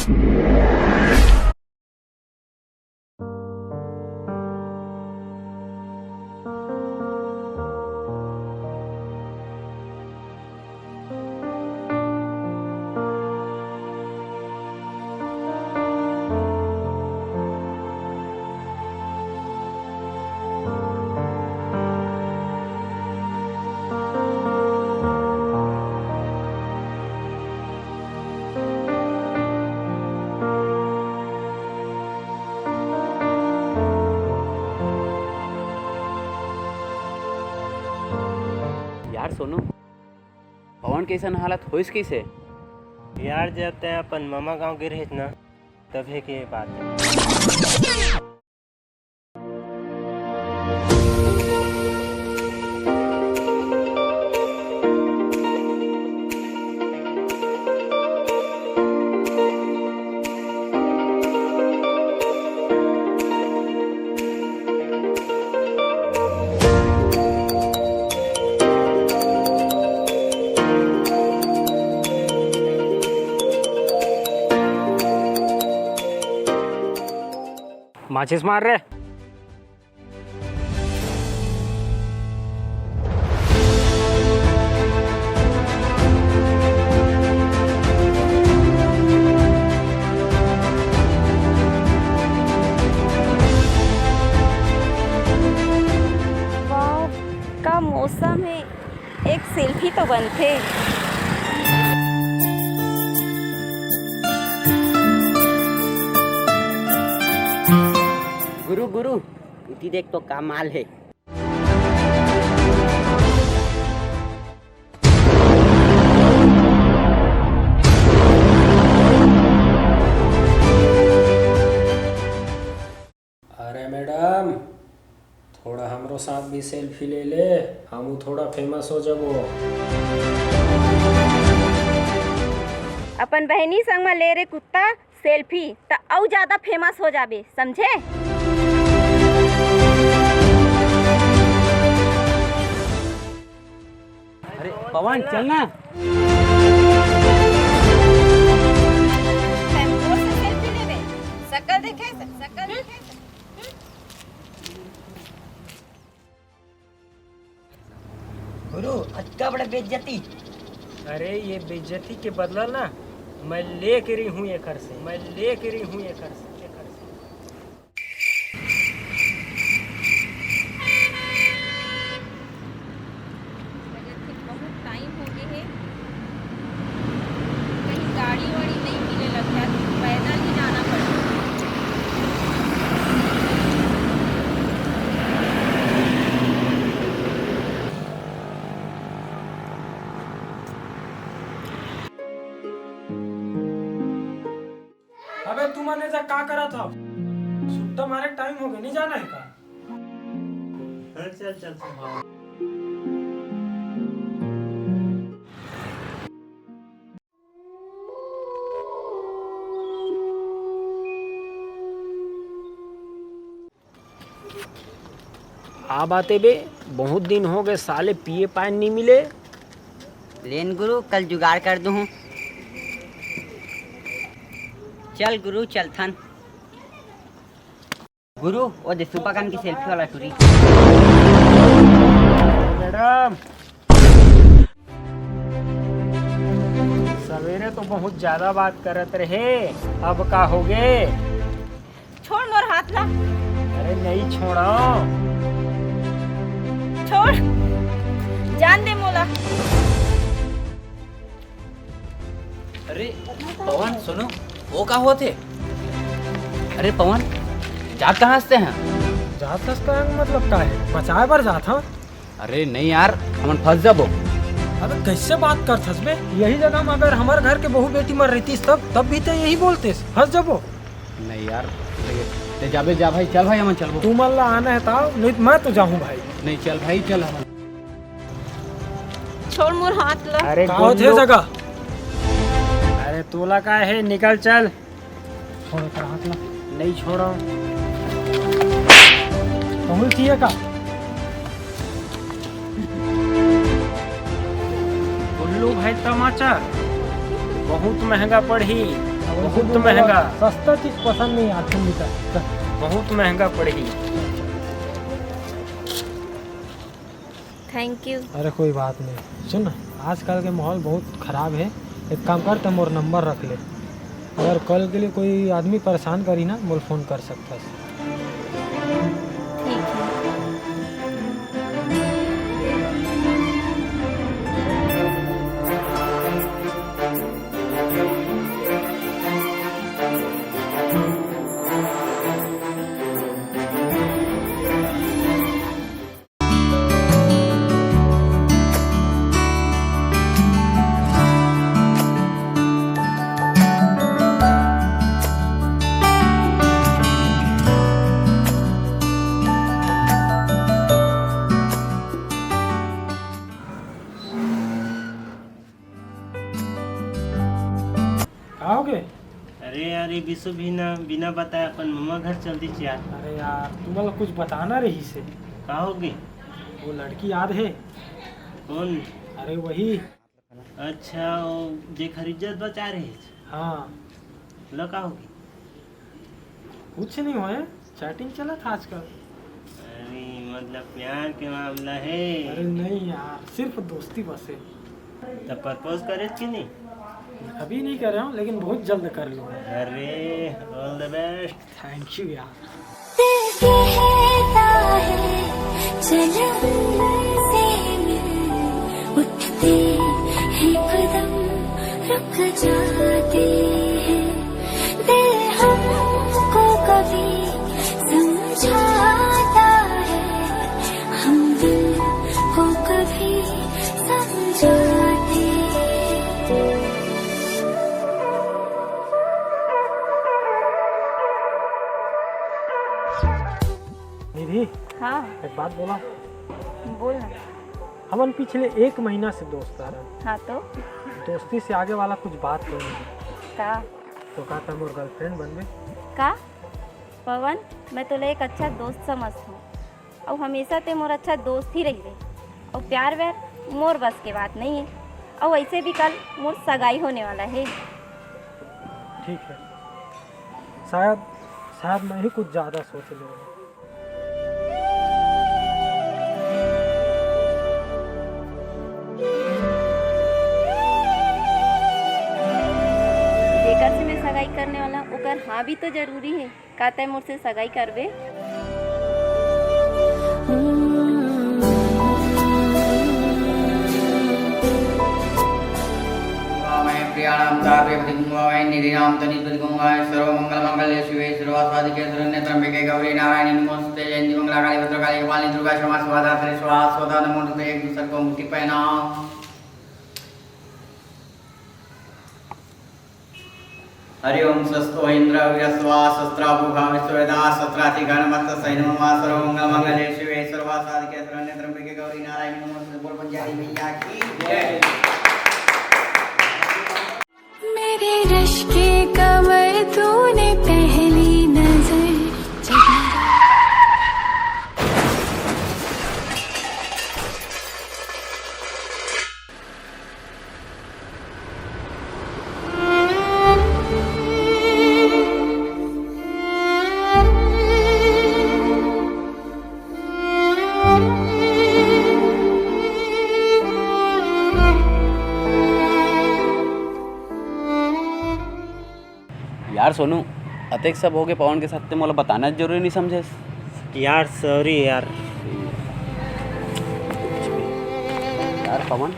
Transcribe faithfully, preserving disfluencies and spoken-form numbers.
यार सोनू, पवन के अइसन हालत होइस कइसे? यार, जब तैं अपन ममा गांव गे रहिस ना, तभे के बात हे। माचिस मार रे। वाह, का मौसम हे, एक सेल्फी तो बनथे। गुरु, गुरु, उती देख तो का माल हे। अरे मैडम, थोड़ा हमरो साथ भी सेल्फी ले ले, हमू थोड़ा फेमस हो जाबो। अपन बहिनी संग म ले रे कुत्ता सेल्फी, त अउ ज्यादा फेमस हो जाबे, समझे? अरे पवन, चल ना। हमको से सेल्फी लेबे, शकल देखे से, शकल देखे से। गुरु, अतका बड़ा बेइज्जती। अरे, ये बेइज्जती के बदला ना मैं लेके रही हूँ एकर से, मैं लेके रही हूँ एकर से, एकर से। बहुत टाइम हो गए है, कहीं गाड़ी वाड़ी नहीं मिले लगता है, पैदल ही जाना पड़ता है। अबे तुमन एजा का करत हव? सुट्टा मारे के टाइम होगे, नहीं जाना है का? चल, चल, चल, चल। आ बाते बे, बहुत दिन हो गए साले पिए पाए नी मिले। लेन गुरु, कल जुगाड़ कर दूँ। चल गुरु, चलथन। गुरु, ओ दे सुपा कान की सेल्फी वाला टुरी। मैडम, सवेरे तो बहुत ज्यादा बात करत रहे, अब का होगे? छोड़ मोर हाथ ला। अरे नहीं छोड़ा। छोड़, जान दे मोला। अरे पवन, सुनो, वो का होत हे? अरे पवन, जात कहाँ हस तैं? जात हस का मतलब का हे? बचाए बर जात हँव। अरे नहीं यार, हमन फंस जाबो। अबे कैसे बात करथस बे? यही जगह में अगर हमर घर के बहू बेटी मर रहितिस तब, तब भी तैं यही बोलतेस, फंस जाबो। नहीं यार, तैं जाबे जा भाई, चल भाई, हमन चलबो। तुमन ला आना हे त आओ, नहीं त मैं तो जाहूँ भाई। नहीं, चल भाई, चल हमन। छोड़ मोर हाथ ला। अरे का होत हे गोलू। जगह? अरे तोला का हे, निकल चल। छोड़ एकर हाथ ला। नहीं छोड़ो। बहुत ही का? गुल्लू भाई तमाचा बहुत महंगा पड़ही। बहुत महंगा। सस्ता चीज पसंद नहीं आथे बेटा। बहुत महंगा पड़ही। Thank you. अरे कोई बात नहीं। सुन ना, आजकल के माहौल बहुत खराब है। एक काम कर, तैं मोर नंबर रख ले। अगर कल के लिए कोई आदमी परेशान करी ना, मोला फोन कर सकथस। ठीक है। का होगे? अरे यार, ये बिशु भी ना बिना बताए अपन ममा घर चल दिस यार। अरे यार, तुमन ला कुछ बताना रहिस हे। का होगे? वो लड़की याद हे? कौन? अरे वही। अच्छा, वो जेखर इज्जत बचा रहिस? हाँ। ओला का होगे? कुछ नहीं होय, चैटिंग चलत हे आजकल। अरे, मतलब प्यार के मामला हे? अरे नहीं यार, सिर्फ दोस्ती बस हे। तब प्रपोज करेस कि नहीं? अभी नहीं करे हँव, लेकिन बहुत जल्द कर लूँगा। अरे, all the best। Thank you यार। दिल कहता है, चलो उनसे मिल, उठते हैं कदम, रुक जाते हैं। दिल हमको कभी समझाता है, हम दिल को कभी समझाते हैं। निधि, हाँ। एक बात बोला। बोल ना। हमन पिछले एक महीना से दोस्त हरन। हाँ तो? दोस्ती से आगे वाला कुछ बात नहीं है। का? तो का तैं मोर गर्लफ्रेंड बनबे? का? पवन, मैं तोला एक अच्छा दोस्त समझथँव, अउ हमेशा तैं मोर अच्छा दोस्त ही रहिबे। अउ प्यार व्यार मोर बस के बात नहीं है, अउ ऐसे भी कल मोर सगाई होने वाला है। ठीक है, शायद, शायद मैं ही कुछ ज़्यादा सोच ले हँव। जेकर से मैं सगाई करने वाला, ओकर हाँ भी तो जरूरी है। का तैं मोर से सगाई करबे? प्रियाणां च प्रियपतिं वा वै निधीनां च निधिपतिं वा वै। सर्वमंगलमांगल्ये शिवे सर्वार्थसाधिके शरण्ये त्र्यंबके गौरी नारायणी नमोस्तुते। जयंती मंगला काली भद्रकाली कपालिनी दुर्गा क्षमा स्वाहा धात्री स्वाहा स्वधा। नमो नमस्ते, एक दूसरे को मुट्ठी पहनाओ। हरि ओम। शस्तु इंद्र विरस्वा शस्त्राभुगा विश्ववेदा शस्त्रासि गणमत सैन्यमा। सर्वमंगल मंगले शिवे सर्वासाधिके शरण्ये त्र्यंबके गौरी नारायणी नमोस्तुते। बोल बंजारी मैया की जय। मेरे रश के कमर तूने पहली नजर जगा। यार सोनू, अतेक सब होगे पवन के साथ, ते मोला बताना जरूरी नहीं समझेस? यार, सॉरी यार। यार पवन,